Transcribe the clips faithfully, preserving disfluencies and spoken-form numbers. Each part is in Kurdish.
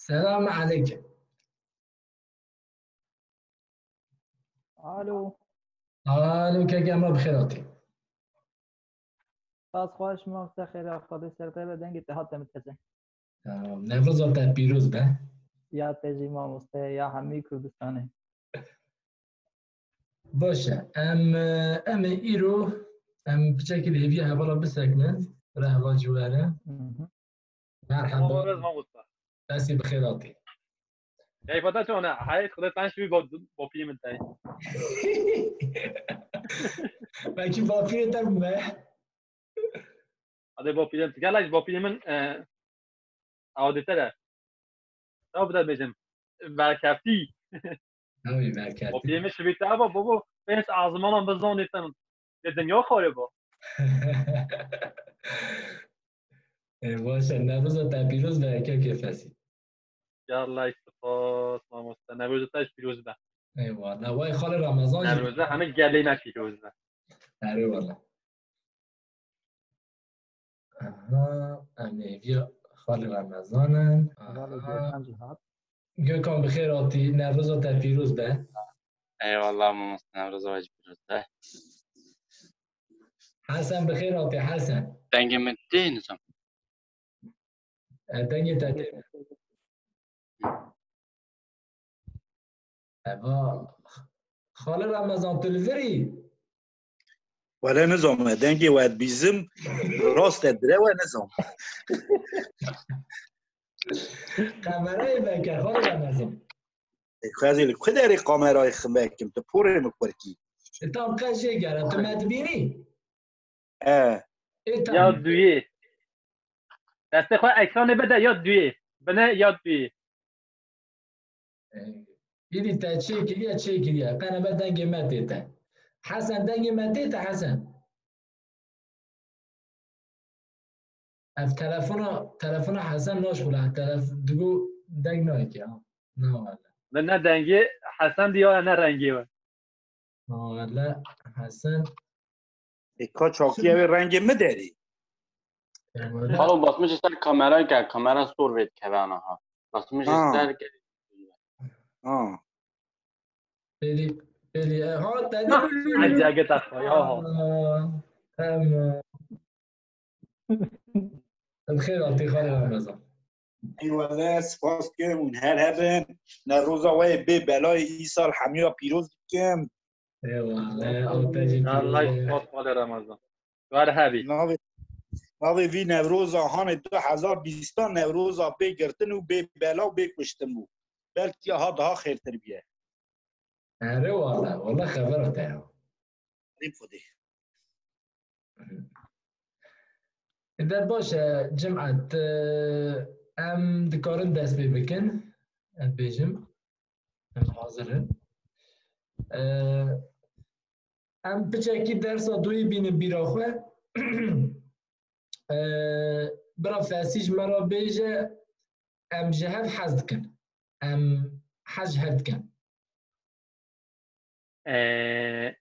Selam aleykum. Alo. Alo, kek Emre, bi xêr hatî. Spas xweş, mamoste, xêra Xwedê ser te be, dengê te hat temiz. Ya, Newroza te pîroz be. Ya te jî mamoste, ya hemî Kurdistanê. Baş e. Em, em ê îro, em piçekî li hêviya hevala bisekinin. Re heval jî were. Hı hı. Merhaba. Tamam, mamoste. Destê bi xêr hatî. Keyfa te çone? Heyt, Xwedê tenş bî, bo, bo pî min tey. Belkî bapîrê te bûme. Hadi bo pîrê min. Gel, bo pîrê min, e, ew dê te de. Ew bide bêjim. Verkeftî. Tabii, verkeftî. Bo pîrê min şibî te, eva, bo, bo, pênc azmanan bi zonê te. Lê dinya xarê bo. E, baş e, Newroza te pîroz be, kekê Fesî. Ya Allah, spas, mamoste. Newroza te jî pîroz be. Eyvallah. Vay, xalê Ramazan jî. Newroza hemî gelê me pîroz be. Erê wala. Aha, em ê hêviya xalê Ramazan in. Hevalê Aha. Gökhan jî hat. Gökhan, bi xêr hatî. Newroza te pîroz be. Eyvallah mamoste, Newroza we jî pîroz be. Hesen, bi xêr hatî Hesen. Dengê min tê nizam. E, dengê te tê. Eva, xalê Ramazan, tu li vir î? Wele nizam, e, dengê we dibîzim, rast e, dire we nizam. Kamerayê veke, xalê Ramazan. E, xwezî li ku derê kamerayê xim vekim, tu porê min kurkî. E, tam qe jê gere, tu me dibînî? E. E, tam. Ya duyê. Destê xwe ekranê bide ya duyê. Bine ya duyê. E, îdî te çê kiriye, çê kiriye. Qene be dengê me tê te. Hesen, dengê me tê te, Hesen? Ev telefona, telefona Hesen naşxule. Telef-, digo deng nayê ki, ha. Na wele. Min ne dengê Hesen diya, ne rengê we. Na wele, Hesen. E, ka çakiye wê rengê mi derê. E, wele. Xalo, basmiş ser kamera ke, kamera sor vê dikeve anaha. Basmiş Ha. ser ke. Ha. Pêlî, pêlî, e, ha, te de Ha, pêlî. Ecege te xwe, ya ha. Em, em, xêr hatî, xalê Ramazan. Eyvallah, spas dikim, hûn her hebin. Newroza we bê belayê îsal hemiya pîroz dikim. Eyvallah, ew te jî Allah pîroz be. Spas, xalê Ramazan. Wer hebî. Navê, navê vî Newroza hanê du hezar bîstan Newroza bê girtin û bê bela û bê kuştin bû. Belkî ha daha xêrtir bîye. Erê wala, wala xevera te ya. Rîm Xwedê. De baş e, cimet, e, em dikarin dest pê bikin. Ez bêjim. Em hazir in. E, em piçekî dersa duyê bînin bîra xwe. E, bira Fesî ji me re bêje, em ji hev hez dikin. Em hez ji hev dikin. E,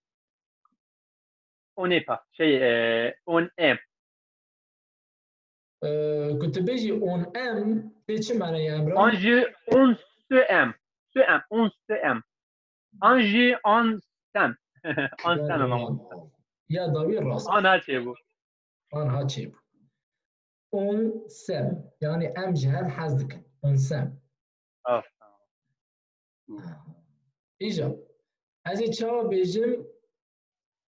on n'est pas. Şey, e, on aime. Ee, ku tu bêjî on aime, tê çi manayê, Emre? An jî on se aime. Se aime, on se aime. An jî an s'aime. An s'aime, ama. Ya dawî rast. An ha çêbû. An ha çêbû. On s'aime. Yani em ji hev hez dikin. On s'aime. Aferin. Îja, ez ê çawa bêjim,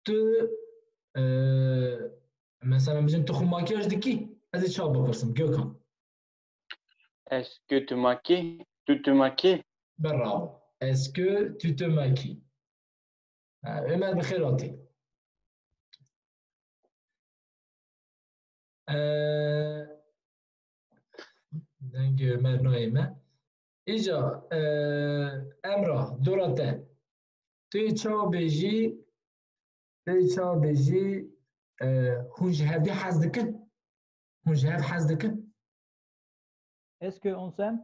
tu, e, mesela, bêjim, tu xwe makyaj dikî? Ez ê çawa bipirsim, Gökhan? Est-ce que tu maquilles? Tu te maquilles? Bravo. Est-ce que tu te maquilles? Ha, Ömer, bi xêr hatî. Ee, dengê Ömer nayê me. Îca, ee, Emrah, dora te. Tu yê çawa bêjî, tu yê çawa bêjî, ee, hûn ji hevdî hez dikin? Hûn ji hev hez dikin? Est-ce que on s'aime?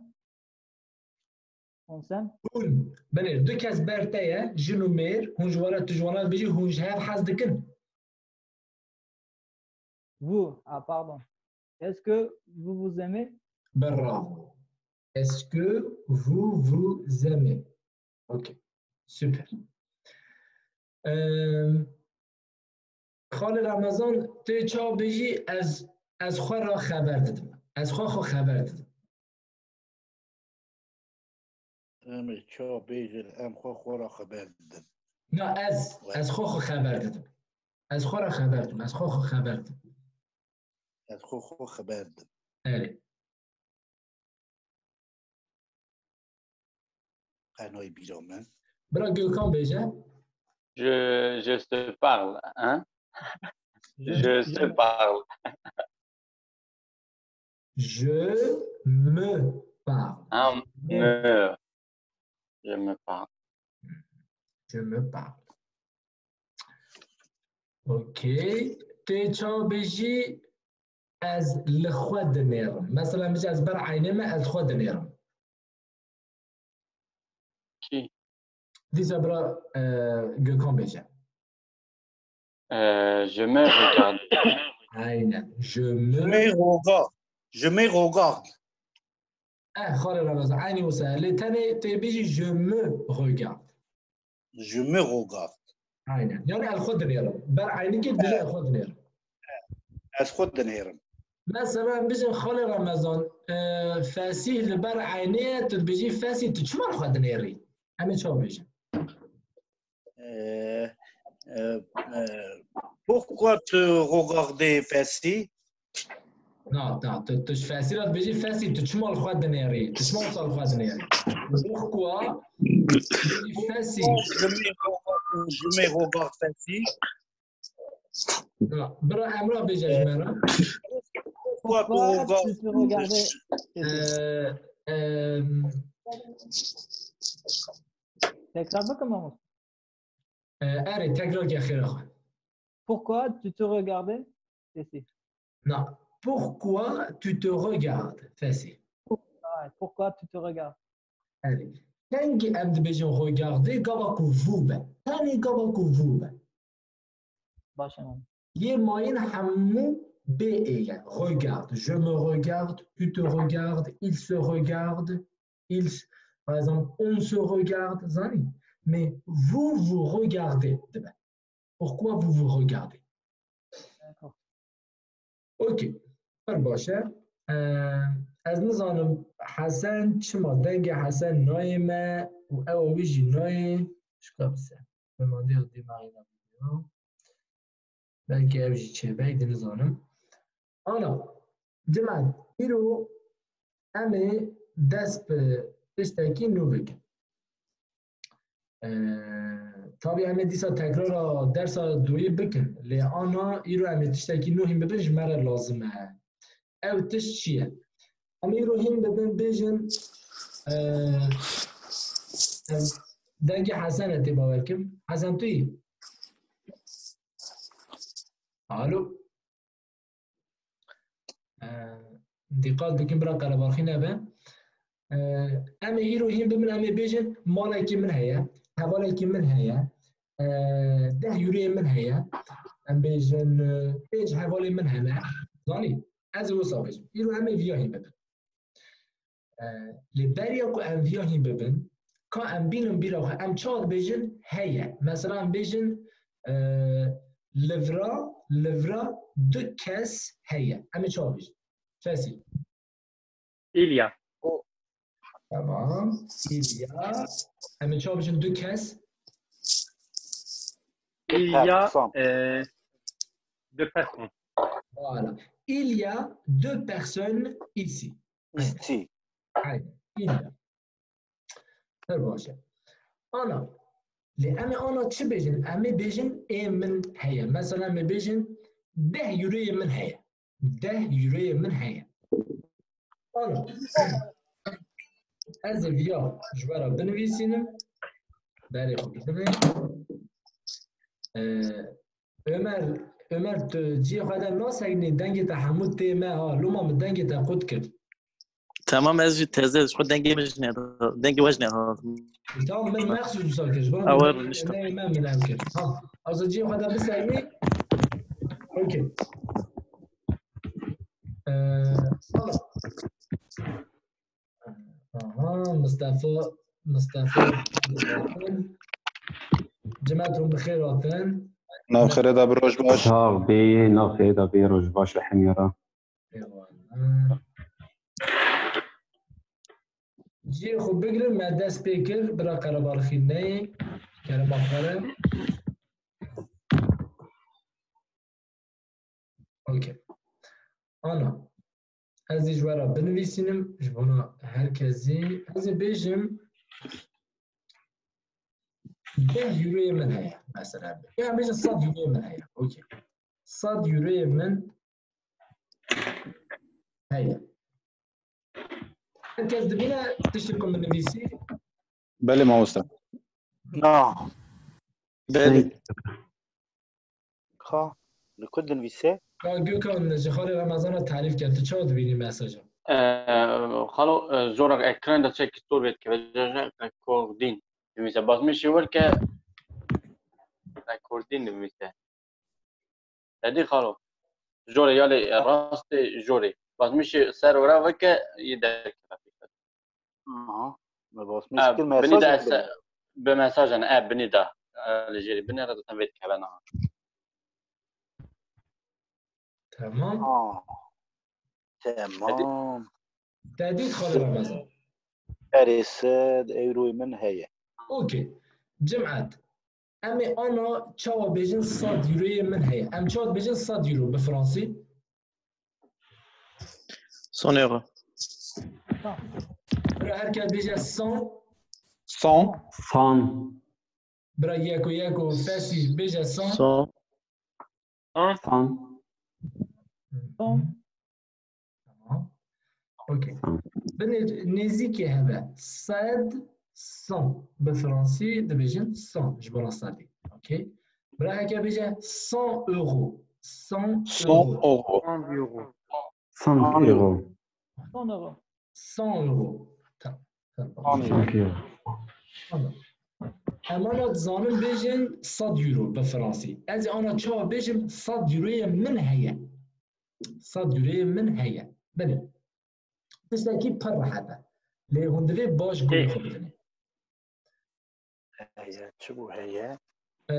On s'aime? Hûn, belê, du kes ber te ye, jin û mêr, hûn ji wana, tu ji wana dibêjî, hûn ji hev hez dikin? Vous, ah, pardon. Est-ce que vous vous aimez? Bravo. Est-ce que vous vous aimez? Ok. Super. Ee, Xalê Remezan, tê çawa bêjî, ez, ez xwe re xeber didim. Ez xwe xwe xeber didim. Em ê ça bêjin, em xwe xwe re xeber didin. Na, ez, ez xwe xwe xeber didim. Ez xwe re xeber didim. Ez xwe xwe xeber didim. Ez xwe xwe xeber didim. Erê. Qenay bîra min. Bira Gökhan bêje. Je, je se parle, hein? Je se parle. Je me parle. Hein? Me. Je me parle. Je me parle. Ok. Tê çawa bêjî, ez li xwe dinêrim. Mesela, em bêjin ez ber eynê me, ez xwe dinêrim. Kî? Dîsa bira, e, Gökhan bêje. Euh, je me regarde. Aynen. Je Je me... me regarde. Je me regarde. Eh, xalê Remezan, eynî wisa. Lê tenê tê bêjî je me regarde. Je me regarde. Aynen. Yani ez xwe dinêrim. Ber eynî kê dibêje ez xwe dinêrim. Ez xwe dinêrim. Mesela em bêjin xalê Remezan, e, Fesîh li ber eynê ye, tu dibêjî Fesîh, tu çima li xwe dinêrî? Em ê çawa bêjin? Euh, euh, euh, pourquoi tu regardes Fesîh? Na, na, tu, tu ji Fesîh re dibêjî Fesîh, tu çima li xwe dinêrî? Tu çima wisa li xwe dinêrî? Pourquoi? Dibêjî Fesîh. Je me regarde, je me regarde Fesîh. Na, bira Emrah bêje ji me re. Pourquoi tu Pourquoi regardes tu te regardais Euh, euh, Tekrar bakın Mahmut. e, Erê, tekrar ke xêra xwe. Pourquoi tu te regardais Fesîh. Na, pourquoi tu te regardes, Fesîh? Ah, pourquoi tu te regardes Erê. Dengê em dibêjin regarder, gava ku vous be. Tenê gava ku vous be. Baş e Mahmut. Yê mayîn hemû B E ye. Regarde. Je me regarde, tu te regardes, il se regarde, il, par exemple, on se regarde, zanî? Mais vous vous regardez dibe. Pourquoi vous vous regardez? D'accord. Ok. Pir baş e. Ee, ez nizanim Hesen çima dengê Hesen nayê me û ew wî jî nayê. Şika bise. Pêmadiya dî me ayna bîniyo. Belkî ev jî çêbey, dê nizanim. Ana, cemaet, îro em ê dest bi tiştekî nû bikin. Ee, tabî em ê dîsa tekrara dersa dûyî bikin. Lê ana îro em ê tiştekî nû hîn bibin, ji me re lazim e. Ew tişt çi ye? Em îro hîn bibin bêjin, e, em dengê Hesen e tê bawer kim. Hesen tu yî? Alo? E, dîqat bikin bira qelebalxî nebe. E, em ê îro hîn bibin, em ê bêjin malekî min heye, hevalekî min heye, e, deh yûreyê min heye. Em bêjin, e, pênc hevalê min hene. Zanî? Ez ê wisa bêjim. Îro em ê viya hîn bibin. E, lê beriya ku em viya hîn bibin, ka em bînin bîra xwe, em çawa dibêjin? Heye. Mesela em bêjin, e, li vira, li vira du kes heye. Em ê çawa bêjin? Fesî. Il y a. Tamam. Il y a. Em ê çawa bêjin? Du kes. Il y a euh, deux personnes. Voilà. Il y a deux personnes ici. Ici. Aynen. Il y a. Pir baş e. Ana. Lê em ê ana çi bêjin? Em ê bêjin ê min heye. Mesela em ê bêjin deh yûreyê min heye. Deh yûreyê min heye. Ana. Ez ê viya ji we re binivîsînim. Berê xwe bidivê. Ee, Ömer, Ömer, tu cihê xwe de naseknî, dengê te hemû tê me ha. Loma min dengê te qut kir. Tamam, ez jî teze, ji xwe dengê min jî nehata, dengê we jî nehata. Tamam, min mexsûs wisa kir. Ji bo Ew min er dengê nişta. te neyê me min ev kir. Ha, ez cihê xwe de biseknî. Okey. Ee, tamam. Aha, Mistefa, Mistefa. Cimet hûn bi xêr hatin. Nav xêrê de bi, roj baş. Sağ ol, bê, nav xêrê de bê, roj baş û hemî re. Eyvallah. Cihê xwe bigirin, me dest pê kir, bira Qerebalxî neyê, kerema xwe re. Okey. Ana, ez ê ji we re binivîsînim, ji bona her kesî, ez ê bêjim, deh euroyê min heye, mesela. Ya bêjin sed euroyê min heye. Okey. Sed euroyê min heye. Her kes dibîne tiştê ku min nivîsî? Belê mamoste. Na. Belê. Ka. Li ku dinivîse? Ka Gökhan ji xalê Remezana tarîf kir. Tu çawa dibînî mesaja? Ee, Xalo, e, jora ekran de çek stor vê dikeve. Rekordîn. Nivîse. Basmîşê werke rekordîn nivîse. Te dî Xalo. Jorê ya lê rastê jorê. Basmîşê ser ora veke yê derkeve. Aha. Me E, basmîş kir binî de mesaj ez, bi mesajên e binî de. E, li jêrî binê re zaten vê dikeve niha. Tamam. Ha. Tamam. Te dît xalê Remezan. Erê sed euroyê min heye. Okey. Cimet. Em ê ana çawa bêjin sed euroyê min heye. Em çawa dibêjin sed euro bi fransî? Cent euros. Bira her kes bêje cent. Cent. San. Bira yeko yeko fesî bêje cent. Cent. San. Tamam. Okey. Binê nêzîkê heve. Sed, cent. Bi fransî dibêjin cent ji bona sedî. Okey. Bira heke bêje cent euro. Cent Cent euro. Euro. Cent euros. San euro. Cent euro. Tamam. Tamam. Cent euro. San euro. Tamam. Em ana dizanin bêjin sed euro bi fransî. Ez ê ana çawa bêjim sed euroyê min heye. Sed euroyê min heye. Belê. Tiştekî pir rehet e. Lê hûn divê baş guhê xwe bidinê. Heye, çi bû heye? Ee,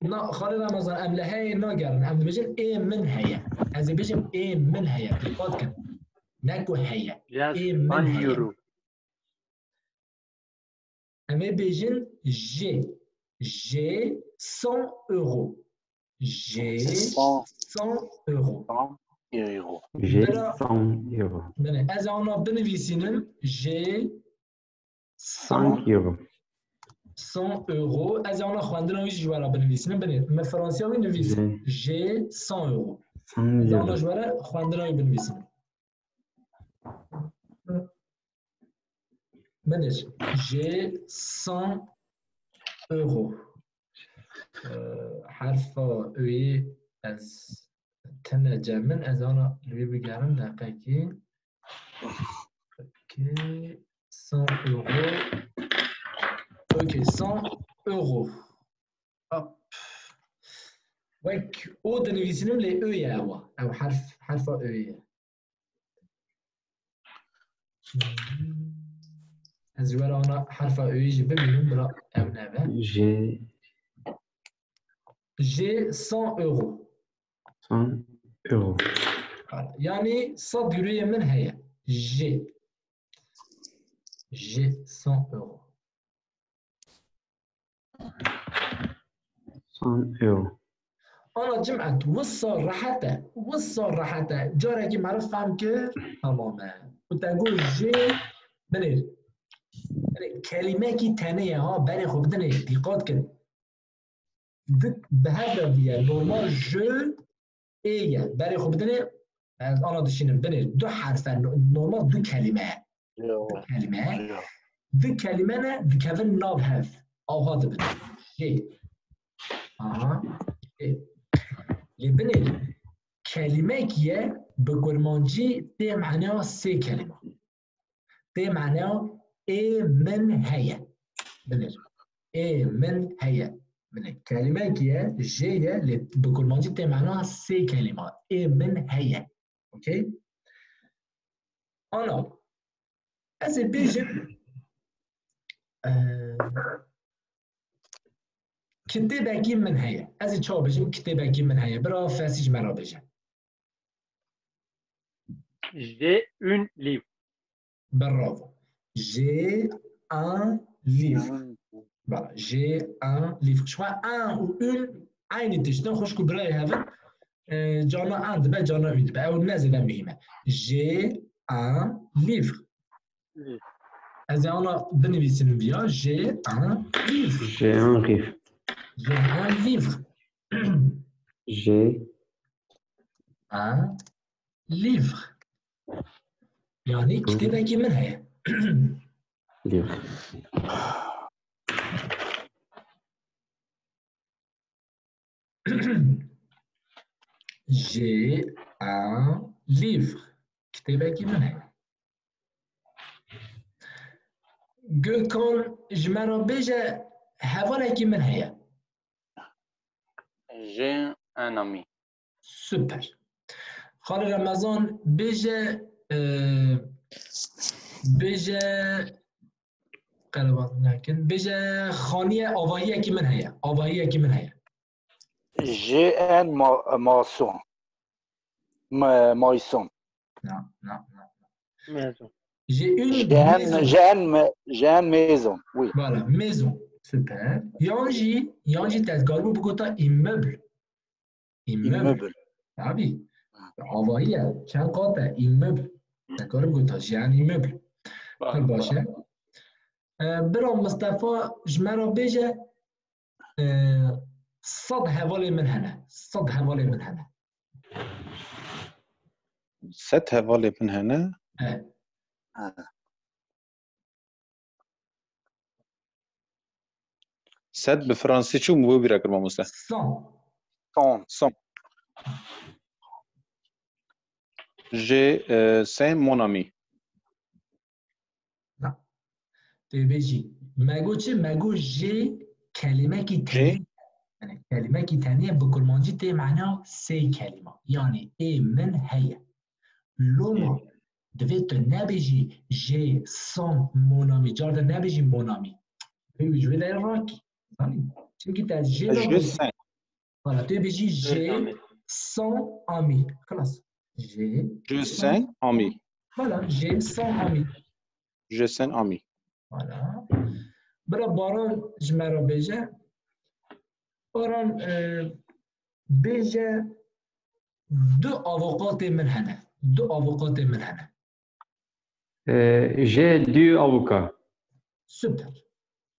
na, Xalê Remezan, em li heye nagerin. Em dibêjin ê min heye. Ez ê bêjim ê min heye. Dîqat kin. Ne ku heye. Yes, Ê min cent heye. Euro. Em ê bêjin jê. Jê cent euro. Jê Cent. cent euro. Cent euro. Jê Bira- san euro. Belê, ez ana binivîsînim. Jê San euro. cent euro. Ez ana xwendina wî jî ji we re binivîsînim. Binê, min fransiya wî nivîs. Jê Jê cent euro. San Ez ana euro. ji we re xwendina wî binivîsînim. Binê, jê cent euro. Ee, herfa ûyê ez tine cem min, ez ana li wî bigerim deqekî. Okey, cent euro. Okey, cent euro. Hop. Wek o dinivîsînim lê û ye ewa. Ew herf, herfa ûyê ye. Ez ji we re ana herfa ûyê jî bibînim, bira ew nebe. Jê Jê cent euro. san euro. Yanî sed euroyê min heye. Jê. Jê cent euro. San euro. Ana Cimet, wisa rehet e. Wisa rehet e. Carekî meriv fehm kir, tamam e. Û te got jê, binê. Binê, kelîmekî tenê ye ha, berê xwe bidinê, dîqat kin. Dik bi hev re bûye. Normal ji ê ye. Berê xwe bidinê, ez ana dişînim. Binê, du herf e. No-, normal du kelîme ye. Yo. Du kelîme ye. Yo. Du kelîme ne dikevin nav hev. Awha dibin. Jê. Aha. Jê. Lê binê, kelîmek ye bi kurmancî tê maneya sê kelîma. Tê maneya ê min heye. Binêr. Ê min heye. Binêr. Kelimek ye, jê ye, lê bi kurmancî tê maneya sê kelîma. Ê min heye. Okey? Ana. Ez ê bêjim, e, kitêbekî min heye. Ez ê çawa bêjim, kitêbekî min heye. Bira Fesî ji me re bêje. J'ai un livre. Bravo. J'ai un livre. Voilà. J'ai un livre. Şima un û un aynı tiştin, xwişk û birayê hev in. E, cana un dibe, cana un dibe. Ew ne zêde muhîm e. J'ai un livre. Ez ê ana binivîsim viya. J'ai un livre. J'ai un livre. J'ai un livre. J'ai Un livre. Yani kitêbekî min heye. Livre. J'ai un livre. Kitêbekî min heye. Gökhan ji me re bêje, hevalekî min heye. J'ai un ami. Super. Xalê Remezan bêje, e, bêje, qerebat nekin. Bêje, xaniye avahiyekî min heye. Avahiyekî min heye. J'ai un ma- maçon. Ma- maçon. Na, na, na. Maison. J'ai une J'ai un, maison. j'ai un ma- j'ai une maison. Oui. Voilà, maison. Super. Yan jî, yan jî te dikaribû bigota immeuble. Immeuble. Immeuble. Tabii. Avahiye, çend qat e, immeuble. Te dikaribû bigota, j'ai un immeuble. Pir baş e. E, bira Mistefa ji me re bêje, e, sed hevalê min hene. Sed hevalê min hene. Sed hevalê min hene. E, Sed bi fransî çû, min wê bîra kir, mamoste. cent. Cent. Cent. J'ai, euh, cent mon ami. Na. Tê bêjî. Me got çi? Me got j'ai kelîmekî tenî. Yani kelîmekî tenî bi kurmancî tê mana sê kelîma. Yani ê min heye. Loma divê tu nebêjî j'ai cent mon ami. Car de nebêjî mon ami. Wê ji wê de rakî. Zanî? Çünkü te j'ai de Je got. cent. Voilà, tu bêjî j'ai cent amis. Xelas. J'ai Je cent ami. Voilà, j'ai cent amis. Je cent ami. Voilà. Bira Baran ji me re bêje. Baran, e, bêje du avokatê min hene. Du avokatê min hene. Euh, j'ai deux avocats. Super.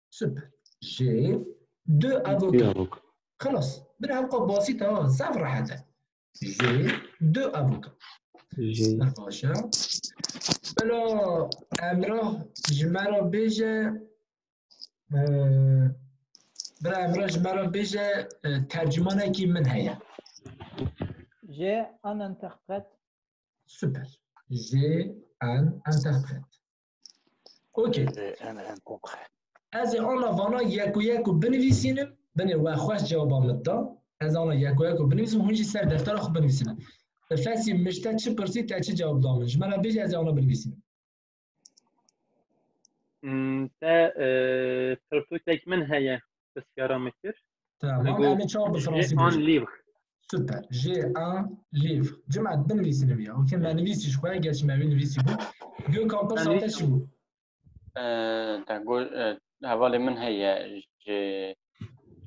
Super. J'ai deux Deux avocats. Avocats. Xelas. Bira hewqa basît e, zaf rehet e. J'ai deux avocats. J'ai Baş e. Bila Emrah ji me re bêje, e, bira Emrah ji me re bêje, e, tercümanekî min heye. J'ai un interprète. Super. J'ai un interprète. Ok. J'ai un interprète. Ez ê ana vana yek û yek û binivîsînim. Binê we xweş cewaba min da. Ez ana yek û yek û binivîsim, hûn jî ser deftera xwe binivîsînin. Fesî min ji te çi pirsî, te çi cewab da min? Ji me re bêje, ez ê ana binivîsînim. Hmm, Te e, pirtûkek min heye, pirsyara min kir. Tamam, Digo, em ê çawa bi fransî J'ai un bêjin? livre. Super. J'ai un livre. Cima binivîsînim ya. Ok, me nivîsî ji xwe, gerçi me wî nivîsî bû. Gökhan, pirsa te çi bû? Ee, te got, e, hevalê min heye, j'ai,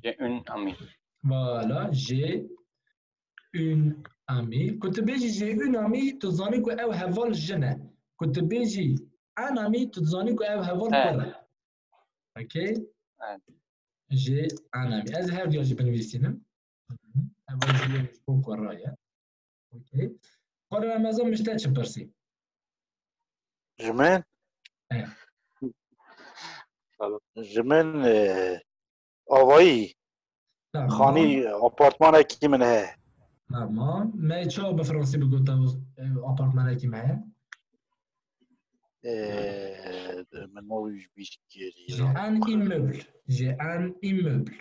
j'ai un ami. Voilà, j'ai un ami. Ku tu bêjî j'ai un ami, tu zanî ku ew heval jin e. Ku tu bêjî un ami, tu zanî ku ew heval Evet. kur e. Ok? Evet. J'ai un ami. Ez her diya jî binivîsînim. Ev jî yek ji bo ku raye. Ok. Xwedê Remezan, min ji te çi pirsî? Ji min? Evet. Ji min, e, avayî. Tamam. Xanî apartmanekî min heye. Tamam. Me çawa bi fransî bigota, e, apartmanekî me heye? E, min navê wî ji bîr kiriye. J'ai un immeuble. J'ai un immeuble.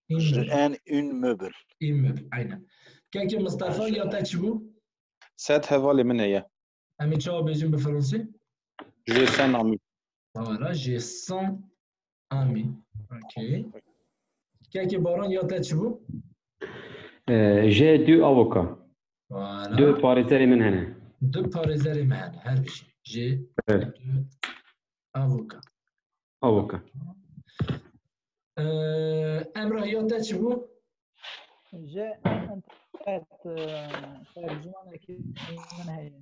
J'ai Immeuble. un immeuble. Immeuble, aynen. Kekê Mistefa, ya te çi bû? Sed hevalê min heye. Em ê çawa bêjin bi fransî? J'ai cent amis. Voilà, j'ai cent amis. Ok. Kekê Baran, ya te çi bû? Euh, J'ai deux avocats. Voilà. Du parêzerê min hene. Du parêzerê min hene. Her bir şey. J'ai Evet. deux avocats. Avoka. Ee, Emrah, ya te çi bû? J'ai un interprète, euh, tercümanekî min heye.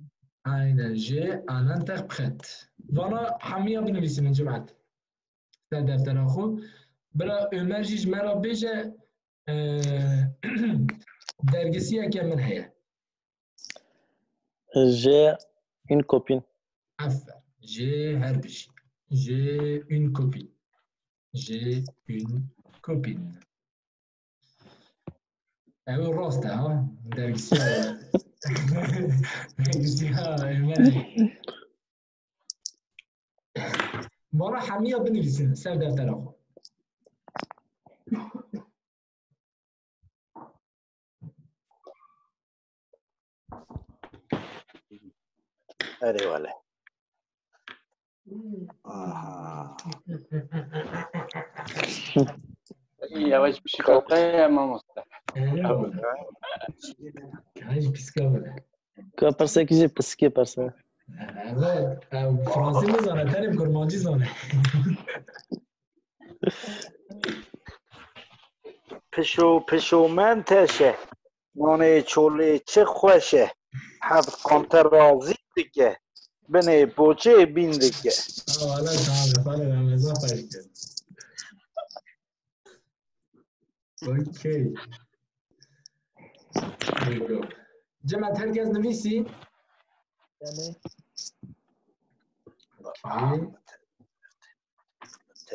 Aynen, j'ai un interprète. Vana hemiya binivîsînin cimat. Ser deftera xwe. Bira Ömer jî ji me re bêje, e, dergisiyeke min heye. J'ai une copine. Aferin. J'ai her bir şey. J'ai une copine. J'ai une copine. Ew rast e ha. Dergisiya. Dergisiya Ömer. Bana hemiya binivîsin ser deftera xwe. Erê wele. Aha. Yavaş bir şey kalkaya mamoste. Erê wele. Haj piska bile. Ka persekî jî piskê perse. Evet, ew Fransî nizane, tenê bi Kurmancî zane. Pişo pişo men teşe. Nonê çolê çi xweş e. Heft qante razî dike. Binê poçê bîn dike. Hala tamam, efendim, ben mezah başlıyorum. Okey. Here we go. Cemal, herkes nivîsî? Yani Okey.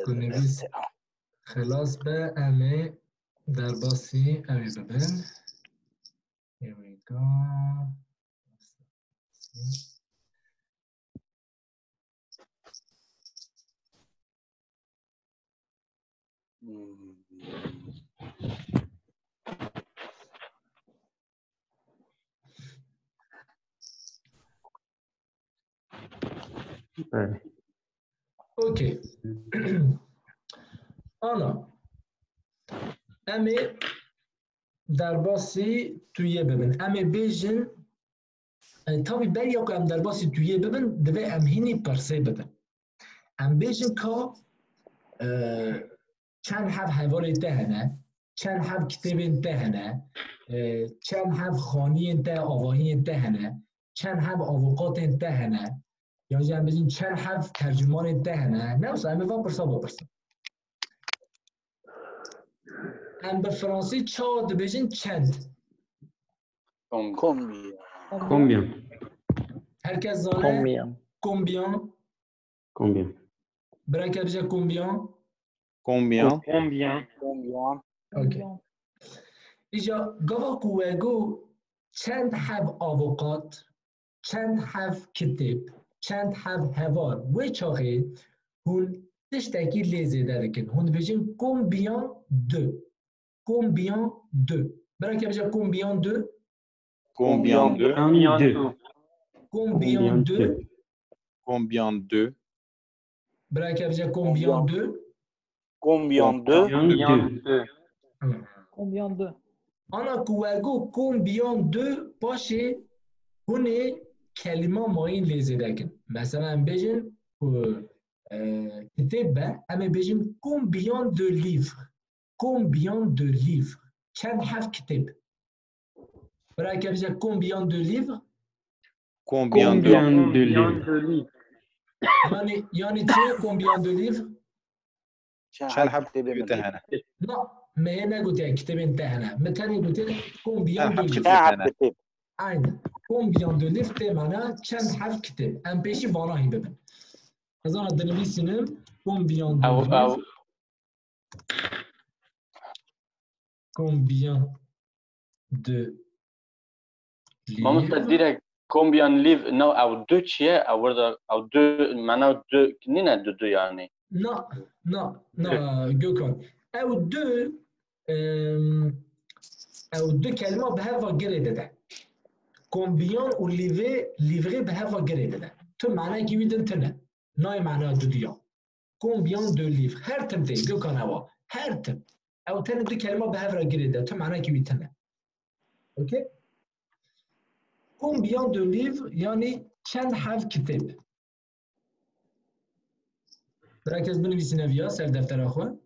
Ku nivîs xilas be, em ê derbasî ew ê bibin. Here we go. Evet. Okey. Ana. Em ê derbasî tu yê bibin. Em ê bêjin, e, tabî beriya ku em derbasî tu yê bibin, divê em hînî pirsê bibin. Em bêjin ka, e, çend heb hevalê te hene, çend heb kitêbên te hene, e, çend heb xaniyên te, avahiyên te hene, çend heb avokatên te hene, yan jî em bêjin çend heb tercümanên te hene. Ne wisa em ê van pirsa bipirsin. Em bi fransî çawa dibêjin çend? Combien? Combien? Herkes zane? Combien? Combien? Combien? Bireke bije combien? Combien? Combien? Okey. Îja gava ku we got çend heb avokat, çend heb kitêb, çend heb heval, wê çaxê hûn tiştekî lê zêde dikin. Hûn dibêjin combien de? Combien de? Bireke bije combien de? Combien de? Un, deux. Combien de? Combien de? Bireke bije combien de? Combien de? Un, deux. Combien de? Ana ku we got combien de, paşê hûn ê kelîma mayîn lê zêde kin. Mesela em bêjin ku, e, kitêb be, em ê bêjin combien de livres? Combien de livres? Çend heb kitêb? Bireke bije combien de livres? Combien de? Combien de livres? Yani, yani çi combien de livres? Çend heb kitêbê min hene? Na, me yê negotiye kitêbên te hene. Me tenê gotiye combien de Heb livres? kitêb hene. Aynen. Combien de livres tê mana çend heb kitêb. Em pêşî vana hîn bibin. Ez ana dinivîsînim combien de Ew, livres? ew, Combien de livres? Mamoste direkt combien livre, no, ew du çi ye? Ew burada, ew du, mana du, nîne du du yani. Na, na, na, Gökhan. Ew du, em, ew du kelima bi hev ve girê dide. Combien û livre, livre bi hev ve girê dide. Tu manayekî wî din tune. Nayê mana duduya. Combien de livres? Her tim tê, Gökhan ewa. Her tim. Ew tenê du kelima bi hev re girêde. Tu manakî wî tune. Okey? Combien de livres, yanî çend heb kitêb? Bira kes binivîsîne viya ser deftera xwe.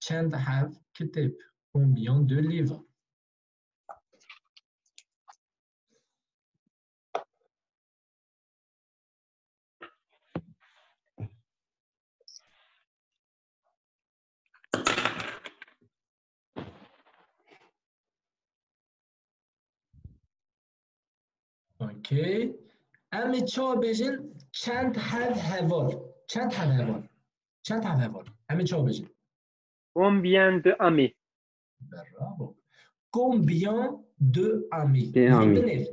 Çend heb kitêb? Combien de livres? Okey. Em ê çawa bêjin? Çend heb heval? Çend heb heval? Çend heb heval? Em ê çawa bêjin? Combien de amis? Bravo. Combien de amis? De amis. Binêr.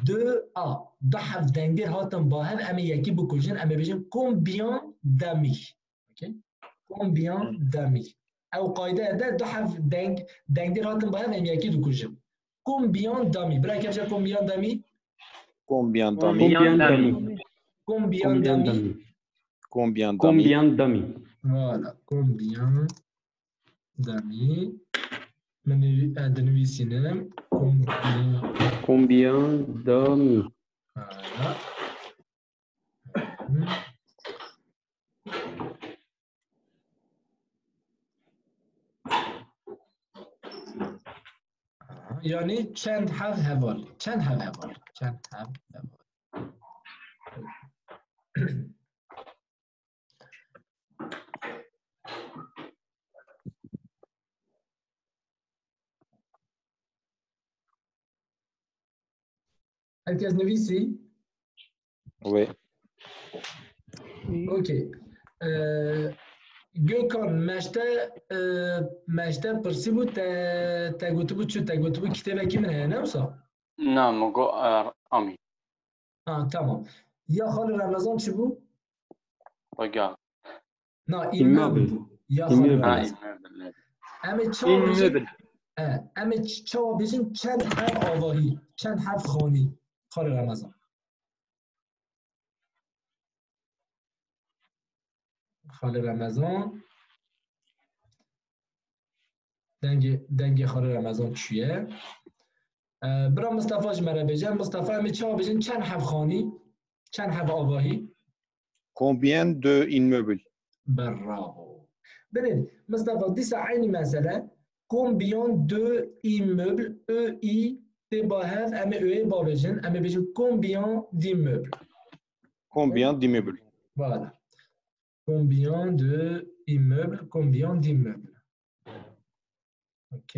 De a. Du heb dengdêr hatin ba hev, em ê yekî bikujin, em ê bêjin combien d'amis? Okey? Combien d'amis? Ew qayde de du heb deng, dengdêr hatin ba hev, em yekî dikujin. Combien d'amis? Bira kevce combien d'amis? Combien Combien d'amis? D'amis? Combien d'amis? Combien d'amis? Combien d'amis? Voilà, combien d'amis? Min e, dinivîsînim. Combien? Combien d'amis? Voilà. Yanî çend heb heval? Çend heb heval? Çend heb heval? Herkes nivîsî? Oui. Okey. Ee, Gökhan, meşte, e, meşte pirsî bû, te, te gotibû çi? Te gotibû kitêbekî min heye, ne wisa? Na, min got, e, amî. Ha, tamam. Ya Xalê Remezan çi bû? Xwega. Na, Immeuble. Immeuble bû. Ya Immeuble. Xalê Ha, Remezan. Immeuble. Em ê çawa bêjin? Immeuble. E, em ê ç-, çawa bêjin? Çend heb avahî, çend heb xanî. Xalê Remezan. Xalê Remezan. Dengê, dengê Xalê Remezan çûye. E, bira Mistefa ji me re bêje. Mistefa, em ê çawa bêjin? Çend heb xanî? Çend heb avahî? Combien de immeubles? Bravo. Binê, Mistefa, dîsa eynî mesele. Combien de immeubles? E, i, tê ba hev, em ê ê bavêjin. Em ê bêjin combien d'immeubles? Combien d'immeubles? Voilà. Combien de immeubles? Combien d'immeubles? Ok.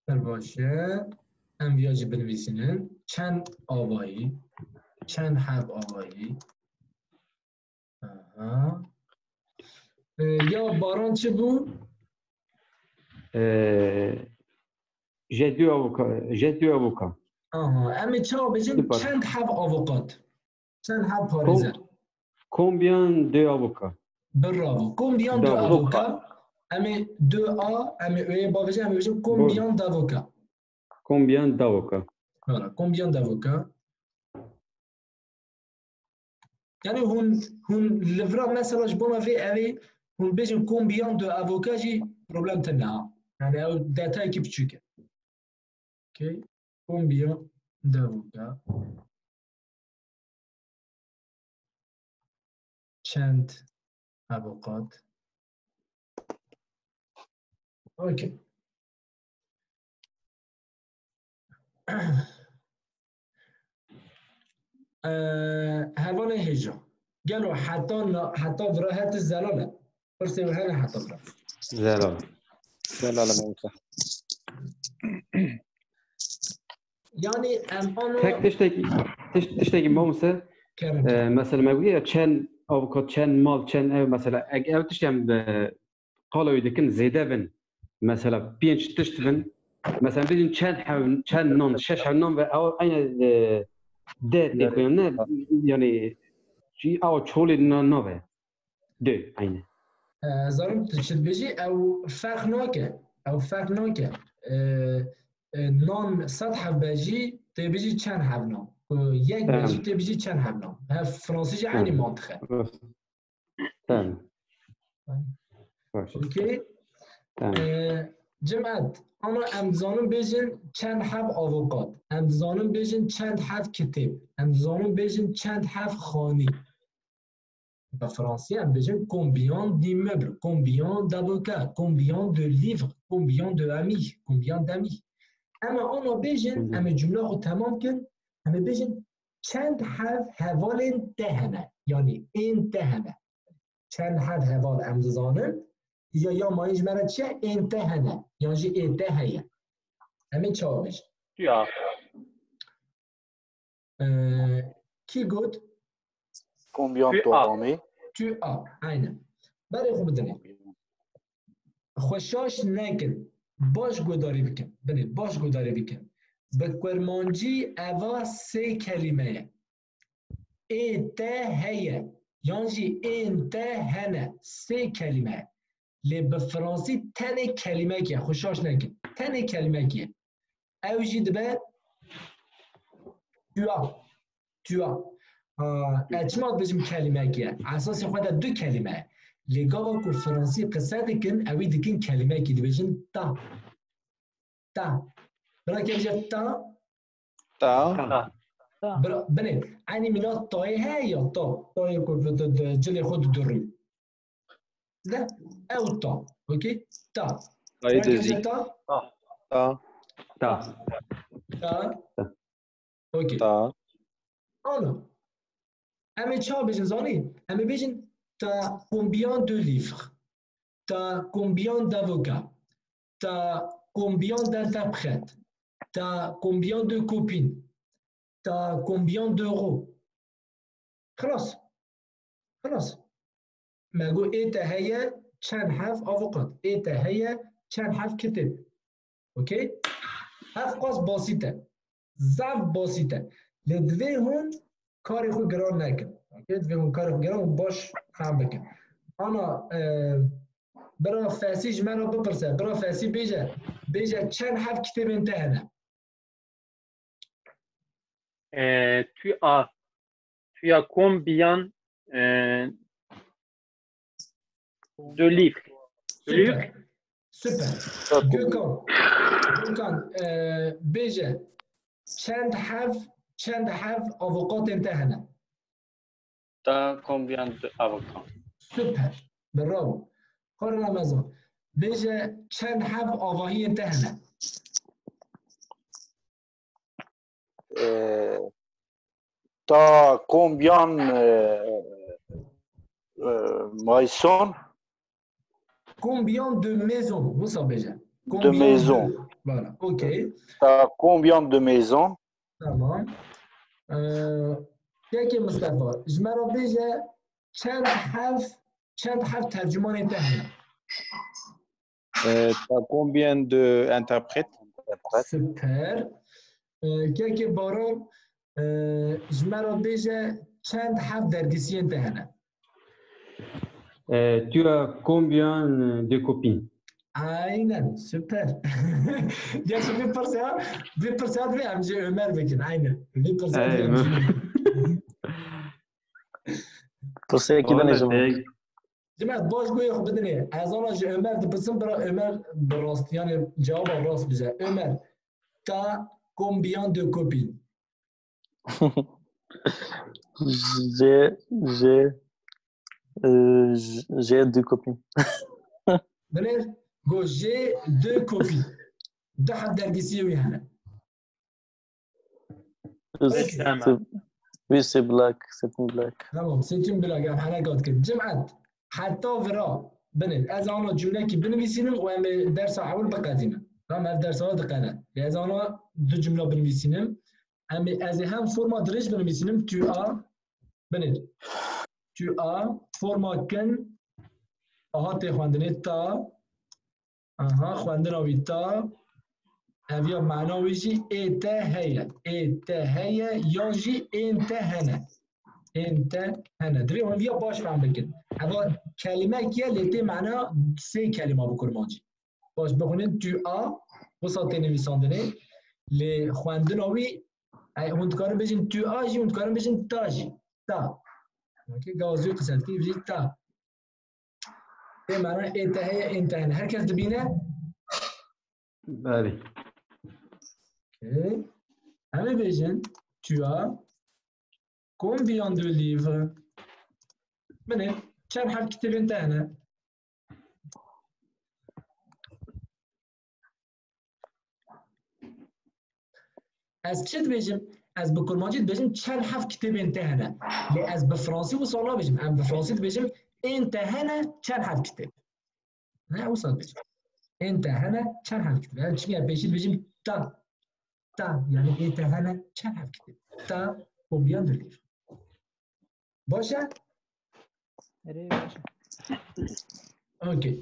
Pir baş e. Em viya jî binivîsînin. Çend avahî? Çend heb avahî? Aha. E, ya Baran çi bû? Ee, j'ai deux avocats. J'ai deux avocats. Aha. Em ê çawa bêjin? Süper. Çend heb avokat? Çend heb parêzer? Combien de avocats? Bravo. Combien de D'avocats. avocats? Em ê deux a, em ê ê bavêjin, em ê bêjin combien d'avocats? Combien d'avocats? Voilà, combien d'avocats? Yani hûn, hûn li vira mesela ji bona vê evê hûn bêjin combien de avocats jî problem tune ha. Yani ew detayekî biçûk e. Ok. Combien d'avocats? Çend avukat? Ok. Ee, hevalê hêja. Gelo heta na, heta vira heti zelal e. Pirsê we hene heta vira. Zelal. Zelal e mamoste. Yani em ano Tek tiştekî, tiş, tiştekî mamoste, kerem. e, mesela me gotiye çend avukat, çend mal, çend ev mesela, eg ev tişt em, e, qala wî dikin zêde bin, mesela pênc tişt bin, mesela bêjin çend hev, çend nan, şeş hev nan ve ew eyne, e, de têkoyan ne, yani jî ew çolê na, nave. De, eyne. Ee, zanim tu çi dibêjî, ew ferq nake. Ew ferq nake. Ee, e, nan sed heb be jî, tê bêjî çend heb nan. Ku yek Tamam. bêjî tê bêjî çend hebnan. Hev fransî jî Hı. eynî mantiq e. Tamam. Baş. Okey. Tamam. Ee, Cimet, ama em dizanin bêjin çend heb avokat. Em dizanin bêjin çend heb kitêb. Em dizanin bêjin çend heb xanî. Bi fransî em bêjin combien d'immeubles, combien d'avocats, combien de livres, combien de amis, combien d'amis. Em ê ana bêjin, Hı hı. em ê cumla xwe temam kin, em ê bêjin çend hev hevalên te hene, yanî ên te hene. Çend hev heval em dizanin, ya, ya mayîn ji me re çi ye? Ên te hene, yan jî ê te heye. Em ê çawa bêjin? Ya. Ee, kî got? Combien Tu as. Tommy? Tu as. Aynen. Berê xwe bidinê. Xwe şaş nekin. Baş guhdarî bikin. Binê, baş guhdarî bikin. Bi kurmancî eva sê kelîme ye. Ê te heye. Yan jî ên te hene. Sê kelîme ye. Lê bi fransî tenê kelîmek e. Xwe şaş nekin. Tenê kelîmek e. Ew jî dibe tu as. Tu as. Aa, ez çima dibêjim kelîmek e? Esasê xwe de du kelîme ye. Lê gava ku fransî qise dikin, ewî dikin kelîmekî, dibêjin ta. Ta. Bira kevce ta. Ta. Ta. Bira, binê. Eynî mîna tayê heye ya ta. Tayê ku di, di, di cilê xwe didurî. De, ew ta. Okey? Ta. Tayê Bira dizî. kevce ta. Ta. Ta. Ta. Okey. Ta. Ana. Em ê çawa bêjin zanî? Em ê bêjin, t'as combien de livres? T'as combien d'avocats? T'as combien d'interprètes? T'as combien de copines? T'as combien d'euros? Xilas. Xilas. Me got ê te heye çend hev avokat. Ê te heye çend hev kitêb. Okey? Ev qas basît e. Zaf basît e. Lê divê hûn karê xwe giran nekin. Okey? Divê hûn karê xwe giran û baş fehm bikin. Ana, e, bira Fesî ji me re bipirse. Bira Fesî bêje. Bêje çend hev kitêbên te hene? Euh, tu as, tu as combien, euh, de livres? De livres? Süper. Süper. Gökhan. Gökhan, e, bêje, çend hev, çend hev avokatên te hene? T'as combien d'avocats? Süper. Bravo. Xora Ramazan. Bêje, çend hev avahiyên te hene? Euh, t'as combien, euh, euh, maisons? Combien de maisons? Wisa bêje. De Combien maisons. De? Voilà. Ok. T'as combien de maisons? Tamam. Ee, Kekê Mustafa, ji me re bêje çend hev, çend hev tercümanên te hene? Euh, t'as combien de interprètes? Süper. Ee, Kekê Baran, ee, ji me re bêje çend hev dergisiyên te hene? Euh, tu as combien de copines? Aynen, süper. Gerçi vê pirsa, vê pirsa divê em ji Ömer bikin, aynen. Vê pirsa divê em ji Pirsiyekî Valla dinêjim. Tek. Cimet, baş guhê xwe bidinê. Ez ana ji Ömer dipirsim, bira Ömer bi rast, yani cevaba rast bize. Ömer, t'as combien de copines? J'ai, j'ai, euh, j'ai deux copines. Binêr, go, j'ai deux copines. Du heb dergisiyê wî hene. Peki. C'est, oui, c'est blague, c'est une blague. Tamam, c'est une blague. Em heneka dikin. Cimet, heta vira. Binêr, ez ana cümlekî binivîsînim û em ê dersa ewil biqedînin. Tamam, ev dersa diqede. Ez ana du cümle binivîsînim. Em ê, ez ê hem forma dirêj binivîsînim, tu as, binêr. Tu as, forma kin, aha tê xwendinê, t'as, aha, xwendina wî t'as, ev ya mana wî jî ê te heye. Ê te heye, yan jî ên te hene. Ên te hene. Divê hûn viya baş fehm bikin. Eva kelimek ye, lê tê mana sê kelima bi kurmancî. Baş bixwînin, tu as, wisa tê nivîsandinê, lê xwendina wî Ey, hûn dikarin bêjin tu a jî, hûn dikarin bêjin ta jî. Ta. Okey, gava zû qise dikî, bêjî ta. Tê mena ê te heye, ên te hene. Her kes dibîne? Belê. Okey. Em ê bêjin, tu as combien de livres? Binê, çend heb kitêbên te hene? Ez çi dibêjim? Ez bi kurmancî dibêjim çend heb kitêbên te hene. Lê ez bi fransî wisa nabêjim. Em bi fransî dibêjim ên te hene çend heb kitêb. Ne, wisa dibêjim. Ên te hene çend heb kitêb. Em çi ya pêşî dibêjim ta. Ta, yani ê te hene çend heb kitêb. Ta, combien de livres? Baş e? Erê, baş e. Okey.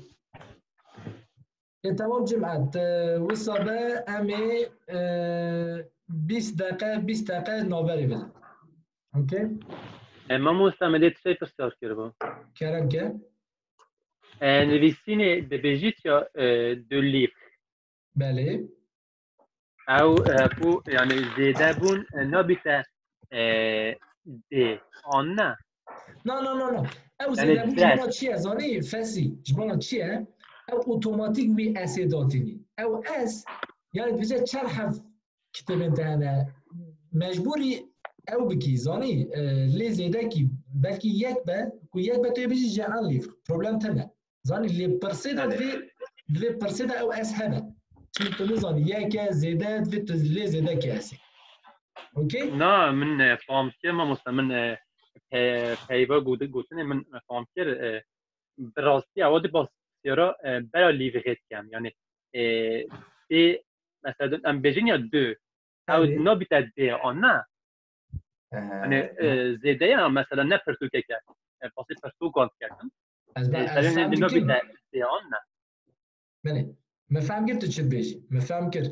E, tamam cimat. E, wisa be em ê, e, bîst deqe, bîst deqe navberê bidin. Okey? E, mamosta, me lê tiştê pirsiyar kiribû. Kerem ke. E, nivîsînê dibêjît ya, e, du livres. Belê. Ew, e, ku, yani zêde bûn, e, nabîte, e, dê, an ne? Na, na, na, na. Ew yani zêde bûn ji bona çi ye, zanî, Fesî? Ji bona çi ye? Ew otomatîk wî S ê datînî. Ew S, yani dibêje çar heb kitêbên te hene. Mecbûrî ew bikî, zanî, e, lê zêde kî, belkî yek be, ku yek be tu yê bijî je un livre. Problem tune. Zanî, lê pirsê de divê, divê pirsê de ew S hebe. Çimkî tu nizanî, yek e, zêde, divê tu lê zêde kê S ê. Okey? Na, min, e, fam kir, mamosta, min, e, pe-, peyva got-, gotinê min, e, fam kir, e, bi rastî ewa di basiyara, e, bera lîvixê dikem. Yani, e, tê, mesela, em bêjin ya du. Ew nabîte dê, an ne? Hani, e, zêde ya, mesela, ne pirtûkek e. E, basê pirtûkan diketin. Ez, e, ben, ez fem dikim. Nabîte dê, an ne? Belê. Me fem kir tu çi dibêjî. Me fem kir.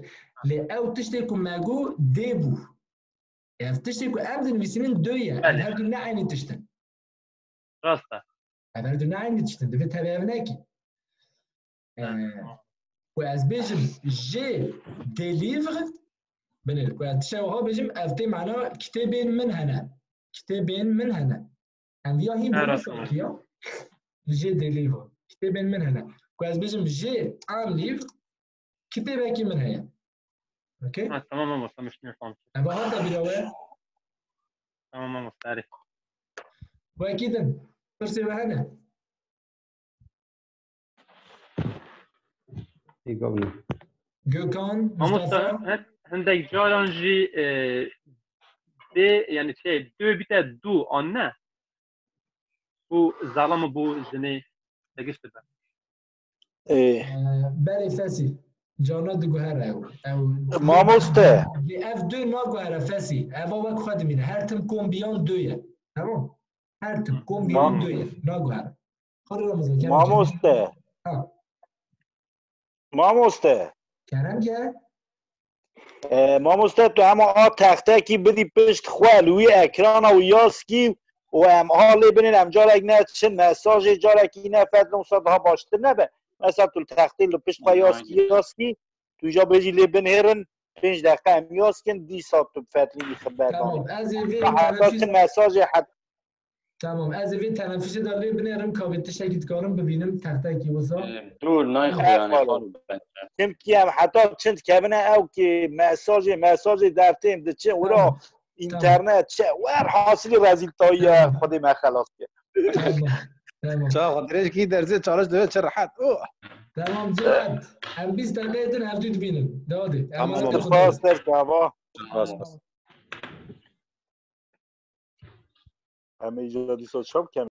Lê ew tiştê ku me got dê bû. Ev tiştê ku em dinivîsînin dê ye. Em her du ne eynî tişt in. Rast e. Em her du ne eynî tişt in. Divê tevê ev nekî. Ee, ku ez bêjim, je délivre, binêr, ku ez tişta wiha bêjim, ev tê mana kitêbên min hene. Kitêbên min hene. Em viya hîn bû, rast e. Je délivre. Kitêbên min hene. Ku ez bêjim, je un livre, kitêbekî min heye. Okey? Ha, tamam, mamosta, min şinê fam kir. Eva hate bîra we? Tamam, mamosta, erê. Wekî din, pirsê we hene? Ê, gabine. Gökhan, mamosta, Mustafa? Hin-, hindek caran jî, e, dê, yani şey, dê bîte du, an ne? Ku zalim bû jinê tegişt dibe. Ê. Ee, berê Fesî. Cana diguhere ew. Ew, mamoste. Lê ev dê naguhere Fesî. Eva wek xwe dimîne. Her tim kombiyan dê ye. Tamam? Her tim kombiyan dê ye. Naguhere. Xwe re Ramazan, kerem ke. Mamoste. Ha. Mamoste. Kerem ke. E, mamoste, tu hema a textekî bidî pişt xwe li wî ekrana û yaskî û em a lê binên em carek ne çin mesajê carekî ne fetlin wisa daha baştir nebe. Mesela tu li textê li pişt xwe yaskî, yaskî, tu îja bêjî lê binêrin, pênc deqe em yaskin, dîsa tu fetlî wî xeber danî. Tamam, ez ê vê heta çi mesajê het- Tamam, ez ê vê tenefusê de lê binêrim, ka vê tiştekî dikarim bibînim, textekî wisa. Ê, dûr, nayxwe yani, xanım, bence. Çimkî em heta çi dikevine ew ki mesajê, mesajê dertêm diçin, wira, tamam, înternet, çi, wer hasilî rezîltayî ye, Xwedê me xelas ke. Tamam, tamam. Ça, xwe dirêj kî derzê çalış dibe çi rehet. Oh. Tamam, Cihat. Em bîst deqeyê din hevdû dibînin. Dewa de. Em tamam, spas, spas, baba. Spas, spas. Em ê îca dîsa çap kem.